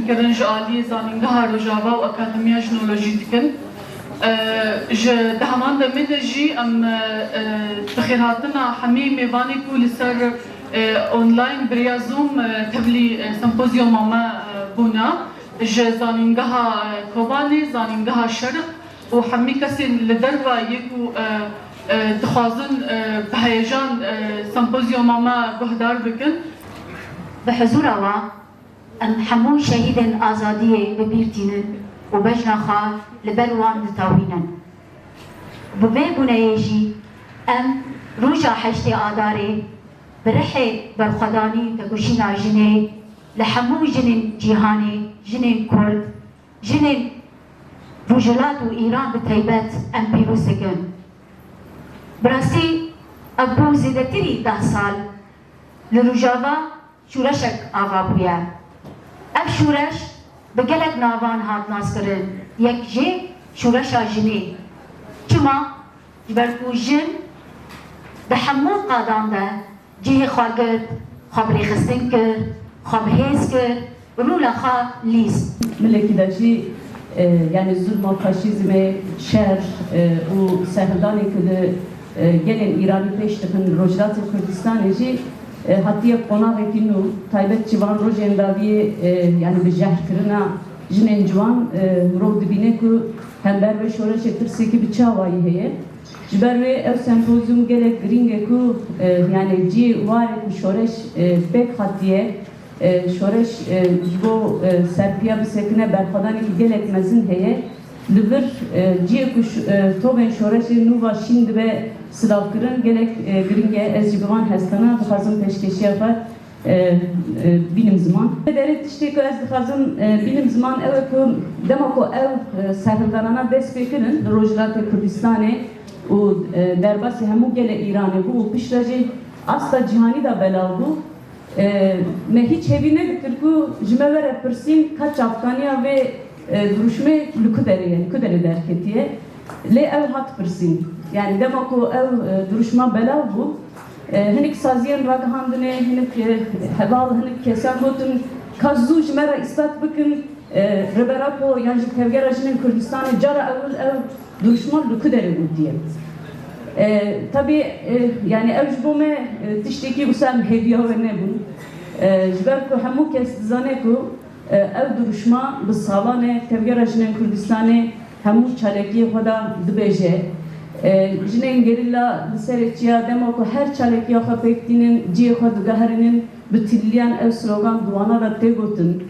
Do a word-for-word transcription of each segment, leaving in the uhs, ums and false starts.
kirin ji aliyê Zanîngeha Rojava û Akademiya Jinolojî dikin. E, ji di heman demê de jî em, e, e, bi xêrhatina hemî mêvanê ku li ser, e, online bi rêya Zoom, e, tevlî, e, sempozyoma me, e, bûne, ji Zanîngeha, e, Kobanê, Zanîngeha Şerq û hemî kesên li derve yê ku, e, e, dixwazin, e, bi heyecan, e, sempozyoma me guhdar bikin. Bi huzûra we, em hemû şehîdên azadiyê bi bîr tînin û bejna xwe li ber wan ditewînin. Bi vê bûneyê jî em roja heştê Adarê bi rihê berxwedanî û tekoşîna jinê li hemû jinên cîhanê, jinên Kurd, jinên Rojhilat û Îran bi taybet em pîroz dikin. Bi rastî ev bû zêdetirî deh sal li Rojava şoreşek ava bûye. Ev şoreş bi gelek navan hat naskirin. Yek jê şoreşa jinê. Çima? Ji ber ku jin di hemû qadan de cihê xwe girt, xwe bi rêxistin kir, xwe bi hêz kir, rola xwe lîst. Milekî de jî, e, yanî zulma faşîzmê, şer, e, û serhildanê ku di, e, gelên Îranî pêş dixin Rojhilatê Kurdistanê jî, e, hatiye qonaxekî nû, taybet ji van rojên dawiyê, e, yanî bi jehrkirina jinên ciwan, e, mirov dibîne ku hember vê şoreşê tirsekî bi çi awayî heye. Ji ber wê ev sempozyum gelek girîng e ku, e, yanî cihê warê ku şoreş, e, pêk hatiye, e, şoreş, e, ji bo, e, serpiya bisekine berxwedanekî gelek mezin heye. Li vir, e, cihê ku ş-, e, tovên şoreşê nû ve şîn dibe silavkirin gelek, e, girîng e. Ez jî bi van hestana dixwazim pêşkêşiya xwe e, e, bînim ziman. Derê tiştê ku ez dixwazim, e, bînim ziman ew e ku dema ku ew, e, serhildanana dest pê kirin li Rojhilatê Kurdistanê û, e, derbasî hemû gelê Îranê bû û piştre jî asta cîhanî de belav bû, e, me hîç hêvî nedikir ku ji me were pirsîn ka çavkaniya vê, e, dirûşmê li ku derê ye, li ku derê derketiye. Lê ew hat pirsîn. Yanî dema ku ew, e, dirûşma belav bû, e, hinek saziyên ragihandinê, hinek, e, heval, hinek kesan gotin, ka zû ji me re îspat bikin, e, Rêber Apo yan jî Tevgera Jinên Kurdistanê cara ewil ew dirûşma li ku derê gotiye. E, tabî, e, yanî ew ji bo me, e, tiştekî wisa em hêviya we nebûn. E, ji ber ku hemû kes dizane ku E, ev dirûşma bi salan e Tevgera Jinên Kurdistanê hemû çalakiyê xwe de dibêje. E, jinên gerîla li serê çiya dema ku her çalakiya xwe pêk tînin, cihê xwe diguherînin, bi tilîliyan ev slogan di wana de tê gotin.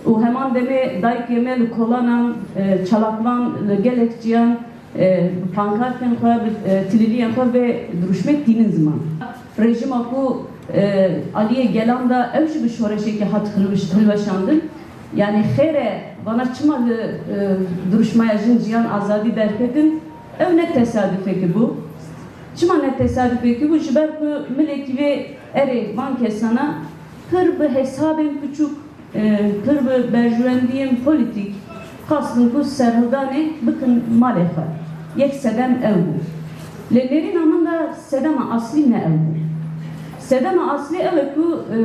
Û heman demê dayikê me li kolanan, e, çalakvan li gelek çiyan, e, bi pankartên xwe, bi, e, tilîliyên xwe vê dirûşmê tînin ziman. Rejîma ku, e, aliyê gelan de ew jî bi şoreşekî hat hilwiş-, hilweşandin. Yanî xêr e, vana çima li, e, dirûşmaya Jin Jiyan Azadî derketin? Ew ne tesadufekî bû. Çima ne tesadufekî bû? Ji ber ku milekî vê erê van kesana pir bi hesabên piçûk, e, pir bi berjewendiyên polîtîk xwestin ku serhildanê bikin malê xwe. Yek sedem ew bû. Lê nêrîna min de sedema aslî ne ew bû. Sedema aslî ew e ku, e,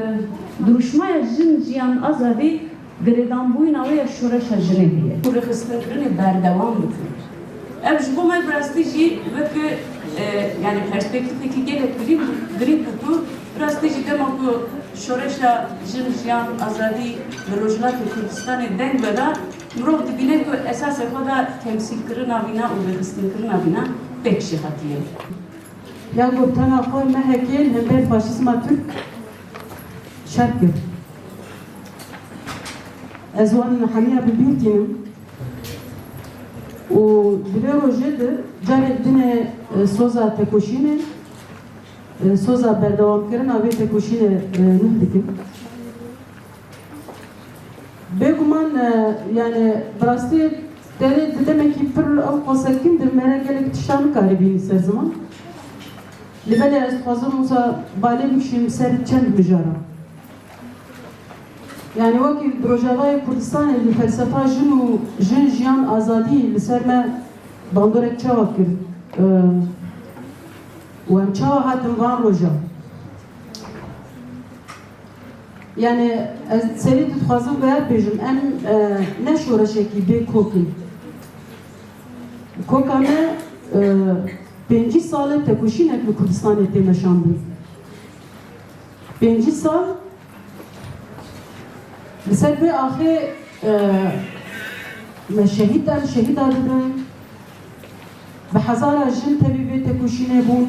dirûşmaya Jin Jiyan Azadî girêdanbûyîna wê ya şoreşa jinê heye. Û rêxistinkirinê berdewam bikin. Ev ji bo me bi rastî jî weke, e, yanî perspektîfekî gelek girîng, girîng bû ku bi rastî jî dema ku şoreşa jin, jiyan, azadî li Rojhilatê Kurdistanê deng veda, mirov dibîne ku esasê xwe de temsîlkirina vîna û rêxistinkirina vîna pêk jî hatiye. Ya gotina xwe mehekê li hember faşîzma Tirk şer kir. Ez wan hemiya bi bîr tînim û di vê rojê de carek din e, e, soza tekoşînê, e, soza berdewamkirina vê tekoşînê, e, nuh dikim. Bêguman, e, yani, bi rastî tenê di demekî pir ew qasekin de me re gelek tişta nikarî bînî ser ziman. Lê belê ez dixwazim wisa balê bikişînim ser çend mijara. Yani, wekî di Rojavayê Kurdistanê li felsefa jin û jin, jiyan, azadî li ser me bandorek çawa kir, e, û em çawa hatin van roja? Yani ez serî dixwazim vêya bêjim, em, e, ne şoreşekî bê kok in. Koka me, e, pêncî sal e tekoşînek li Kurdistanê tê meşandin. Pêncî sal li ser vê axê, e, me şehîd, em şehîda dibin. Bi hezara jin tevî vê tekoşînê bûn.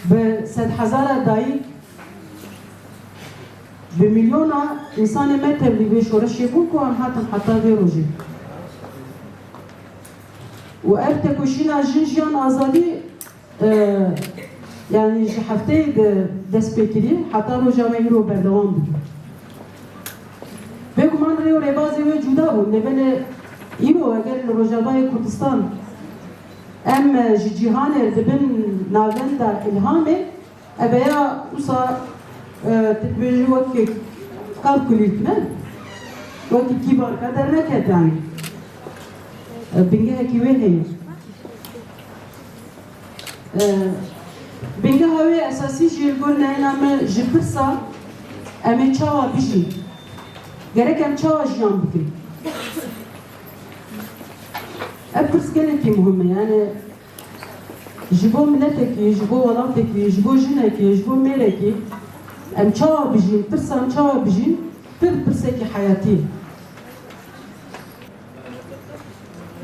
Bi sedhezara dayik, bi milyona însanê me tevlî vê şoreşê bûn ku em hatin heta vê rojê. Û ev tekoşîna jin, jiyan, azadî, e, yanî ji hefteyê de dest pê kiriye, heta roja me îro berdewam dibin. Bêguman rê û rêbazê wê cuda bûn. Lê belê îro eger li Rojavayê Kurdistan em, e, ji cîhanê dibin navenda îlhamê, ev ya wisa, e, tu dibêjî wek kalkülît ne? Wek kîbarka derneket yani. E, bingehekî wê heye. E, bingeha wê esasî jî li gor neyna me ji pirsa em ê çawa bijîn. Gerek em çawa jiyan bikin? Ev pirs gelekî muhim e. Yani ji bo miletekî, ji bo welatekî, ji bo jinekî, ji bo mêrekî em çawa bijîn, pirsa em çawa bijîn, pir pirsekî heyatî ye.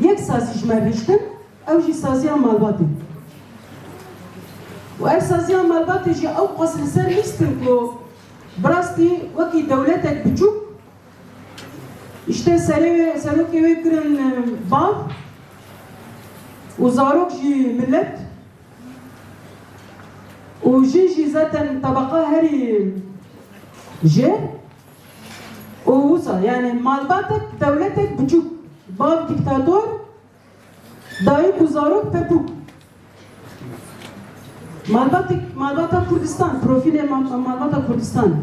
Yek sazî ji me rihiştin, ew jî saziya malbatê. Û ev saziya malbatê jî ew qas li ser lîstin ku bi rastî wekî dewletek biçûk, îşte serê wê, serokê wê kirin, e, bav û zarok jî milet û jin jî zaten tebeqa herî jê û wisa, yani malbatek, dewletek biçûk, bav dîktator, dayik û zarok pepûk. Malbatek, malbata Kurdistan, profîlê mal-, malbata Kurdistan.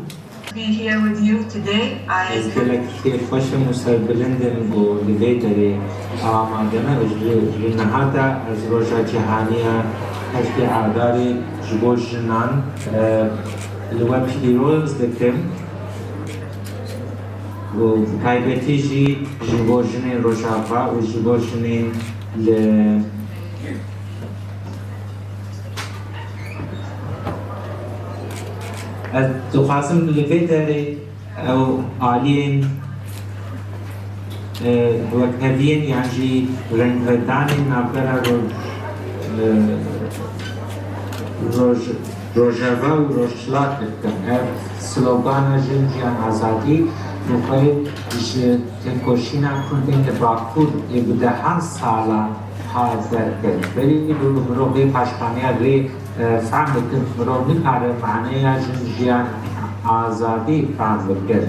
Be here with you today. I Ez gelek kêfxweş im û serbilind im ku li vê derê amade me. Ji, ji niha de ez Roja Cîhanî ya heştê Adarê ji bo jinan, e, li we pîroz dikim. Û bi taybetî jî ji bo jinên Rojava û ji bo jinên li, ez dixwazim li vê derê ew aliyên, e, wekheviyên yan jî rengvedanên navbera roj-, e, roj-, Rojava û Rojhilat dikim. Ev slogana Jin, Jiyan, Azadî bi xwe ji tekoşîna Kurdên li Bakur ê bi dehan salan hat derkirin. Berî ku mirov vê paşxaniya vê, e, fehm bikir, mirov nikare maneya Jin, Jiyan, Azadî fehm bikir.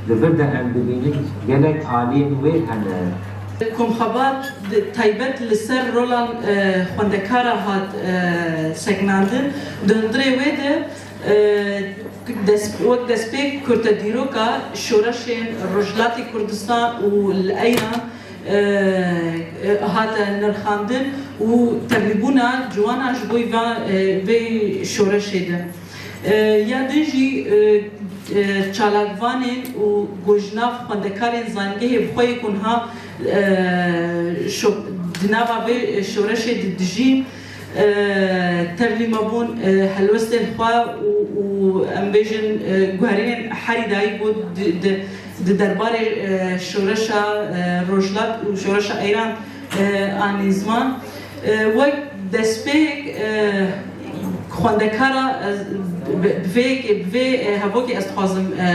Di vir de em dibînin gelek aliyên wê hene. Komxebat di taybet li ser rola, e, xwendekara hat, e, sekinandin. Di hundirê wê de, e, des-, wek destpêk kurtedîroka şoreşên Rojhilatê Kurdistan û li Eyran, e, e, hate nirxandin û tevlîbûna ciwanan ji bo va, e, vê şoreşê de. E, ya din jî, e, e, çalakvanên û gojnav xwendekarên zanîngehê bi xwe yê ku niha, e, şo-, di nava vê şoreşê de dijîn, e, tevlî me bûn, e, helwestên xwe û, û em bêjin, e, guherînên herî dayî bû di, di, di derbarê, e, şoreşa, e, Rojhilat û şoreşa Eyran, e, anîn ziman. E, wek destpêk, e, xwendekara, e, bi, bi vê yekê, bi vê, e, hevokê ez dixwazim, e,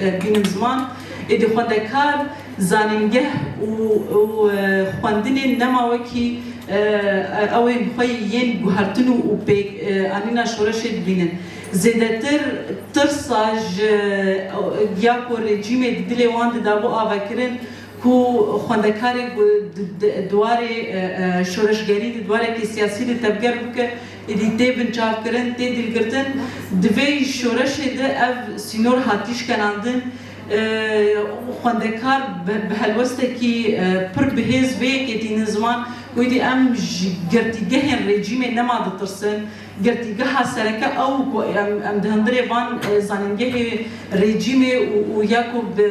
e, bînim ziman. Êdî xwendekar zanîngeh û, û, e, xwendinên nema wekî, e, e, ew ên xwe yên guhertin û, û pêk, e, anîna şoreşê dibînin. Zêdetir tirsa ji, e, ya ku rejîmê di dilê wan de dabû avekirin, ku xwendekarê ku di, di, di warê, e, e, şoreşgerî, di warekî siyasî de tevger bike, êdî tê binçavkirin, tê dîlgirtin. Di vê şoreşê de ev sînor hatî şkenandin. E, xwendekar bi, bi helwestekî, e, pir bihêz vê yekê tînin ziman. Wêdî em ji girtîgehên rejîmê nema ditirsin. Girtîgeha sereke ew ku em, em di hundirê van, e, zanîngehê rejîmê û, û ya ku bi,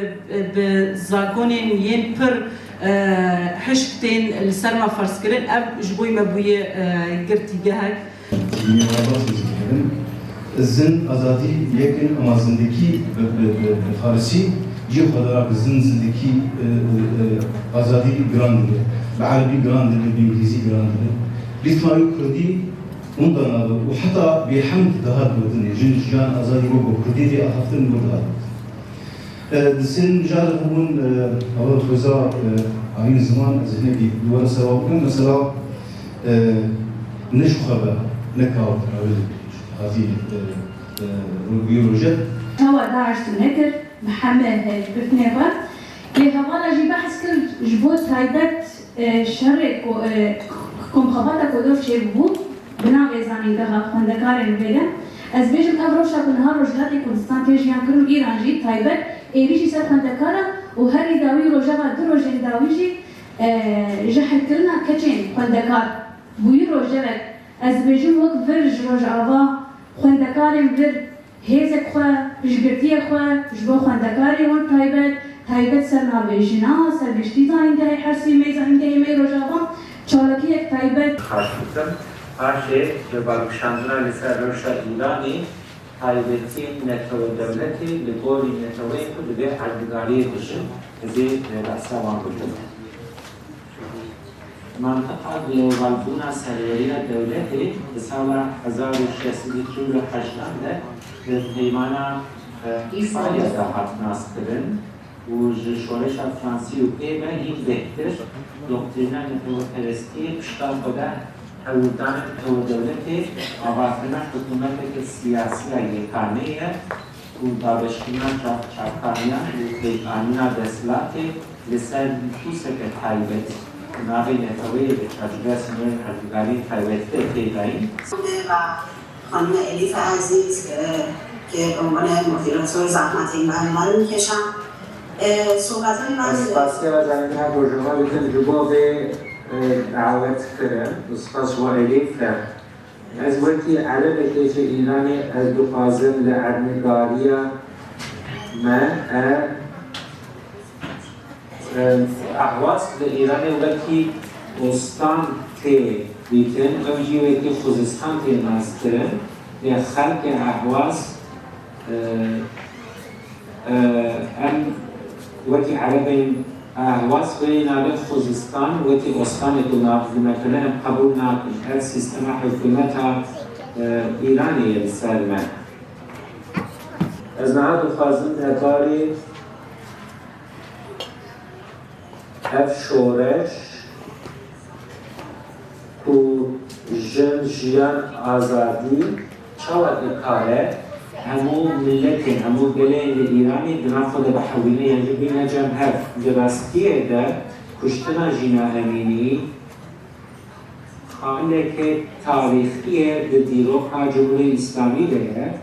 bi zagonên yên pir, e, hişk tên li ser me ferz kirin, ev ji bo me bûye, e, girtîgehek. Dînê me baş dikevin. Zin azadî yekin ama zindekî bi, bi, bi, bi farisî cî xwe dara bi zin zindekî, e, e, e, azadî giran dibe. Bi erebî giran dibe, bi îngilîzî giran dibe. Rîtma wî kurdî winda nabe û heta bêhemd daha digotin. Jin, jiyan, azadî wek kurdî tê axaftin û daha digotin. E, di sê mijarê hebûn, e, ew xweza, e, ayîn ziman, ez hinekî dû were sewa bikim. Mesela, e, ne ji xwe be, ne kawt, ew hatî, e, e, rûbî roje. Çawa DAIŞ tu nekir, bi heme, e, birtinê xwe. Lê hevala jî behs kir ji bo taybet, e, şerê ku, e, komxebata ku doh çêbûbû, bi navê zanîngeha xwendekarên vê de. Ez bêjim ev rewşa ku niha Rojhilatê Kurdistan tê jiyan kirin û Îran jî taybet êrîşî ser xwendekar e û herî dawî rojeva du rojên dawî jî, e, jehrkirina keçên xwendekar bûyî rojevek, ez dibêjim wek vir ji Rojava xwendekarên vir hêzek xwe, piştgirtiyê xwe ji bo xwendekarê wan taybet, taybet ser navê jina, ser giştî zanîngehê Hersî, mey zanîngehê mey Rojava, çalakiyek taybet. Xaş bikim, paşê bi balkişandina li ser rewşa Îranê, taybetiyên netewe dewletê li gorî neteweyê xwe divê erdnigariyê bijin. Ez ê behsa wan bikim. Mantiqa globalbûna serweriya dewletê di sala hezar û şeş sed û çil û heştan de di Peymana, e, Îsfahiyê de hat naskirin û ji şoreşa Fransî û pê ve hîn bêhtir doktrîna neteweperestiyê pişta xwe de hewldanê netewe dewletê, avakirina hikûmeteke siyasî ya yekane ye. û dabeşkirina çav-, çavkaniyan û pêkanîna desthilatê li ser nifûseke taybet, navê neteweyê di çarçoveya sînorên erdnigariyên taybetî de tê dayîn. Ve xanime Elîfe Ezîz, e, ke bi ûnvanê moderatör zehmetên me li me re dikêşe. E, sohbetên me Ez spasiya zanîngeha Rojava dikim ji bo vê, e, dawetkirin û spas ji bo Elîfe. Ez wekî erebekê ji Îranê ez dixwazim li erdnîgariya me, e, e, Ehwas li Îranê wekî ostan tê dîtin, ew jî wekî Xuzistan tê naskirin. Lê xelkê Ehwas, e, e, em wekî erebên Ehwas wê navê Xuzistan wekî ostanê ku nav dime kirine em qebûl nakin. Ev sîstema hikûmeta, e, Îranê ye li ser me. Ez niha dixwazim derbarê ev şoreş ku jin, jiyan, azadî çawa dikare hemû miletên, hemû gelên li Îranê di nav xwe de bihewîne yan jî bîne cem hev. Di rastiyê de kuştina Jîna Emînî xaleke tarîxî ye di dîroka Cumhuriyê Îslamî de ye.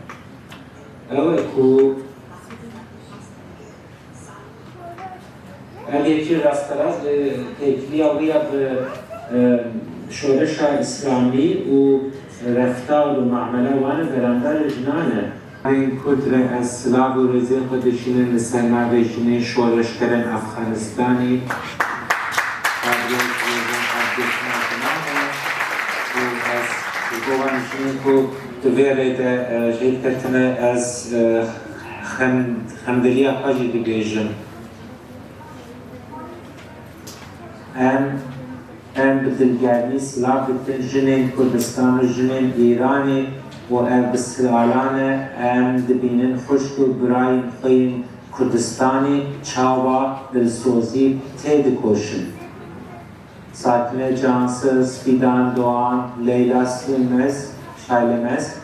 Ew e ku Ev yekî rasterast, e, têkiliya wî ya bi, e, şoreşa îslamî û reftar û muamela wan e beramberê jinan e. Ên Kurd re ez silav û rêzên xwe dişînim li ser navê jinên şoreşgerên Efxanistanê. Xatirê Rêzan Abdulrahman e û ez ji bo wan jinên ku di vê rê de, e, jêr ketine, ez, e, xem-, xemdiliya xwe jî dibêjim. Em, em bi dilgermî silav dikin jinên Kurdistan û jinên Îranê û ev bi salan e em dibînin xwişk û birayên xwe yên Kurdistanê çawa dilsozî têdikoşin. Sakine Cansiz, Fîdan Doğan, Leyla Slimez, Şaylemez,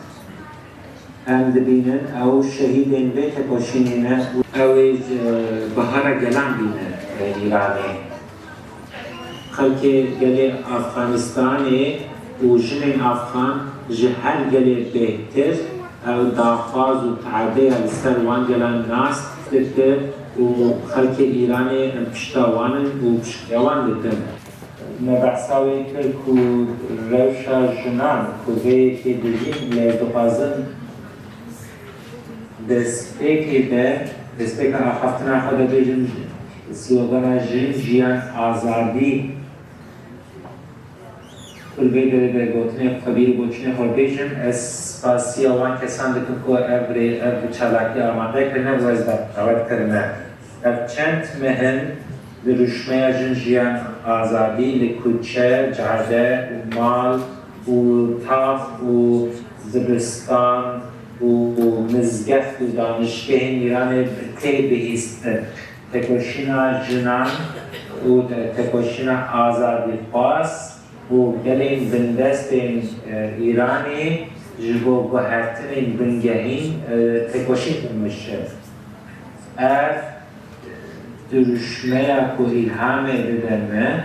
em dibînin ew şehîdên vê tekoşînê ne û ew ê ji bihara gelan bîne, e, Îranê. Xelkê gelê Afganistanê û jinên Afgan ji her gelê bêhtir ew daxwaz û te'edeya li ser wan gelan nas dike û xelkê Îranê em pişta wan in û piştgiriya wan dikin. Me behsa wê kir ku rewşa jinan ku vê yekê dijîn, lê ez dixwazim destpêkê de, destpêka axaftina xwe de bêjim, slogana Jin, Jiyan, Azadî ku li vê derê de gotinê xwe bîr û gotinê xwe bêjim. Ez spasiya wan kesan dikim ku ev rê, ev çalakiya amade kirine û ez davet kirine. Ev çend meh in dirûşmeya Jin, Jiyan, Azadî li kuçe, cade û mal û tax û dibistan û mizgeft û danişgehên Îranê tê bihîstin. Tekoşîna jinan û te-, tekoşîna azadîxwaz û gelên bindestên, e, Îranê ji bo guhertinên bingehîn, e, tekoşîn dimişin. Ev dirûşmeya ku îlhamê dide me,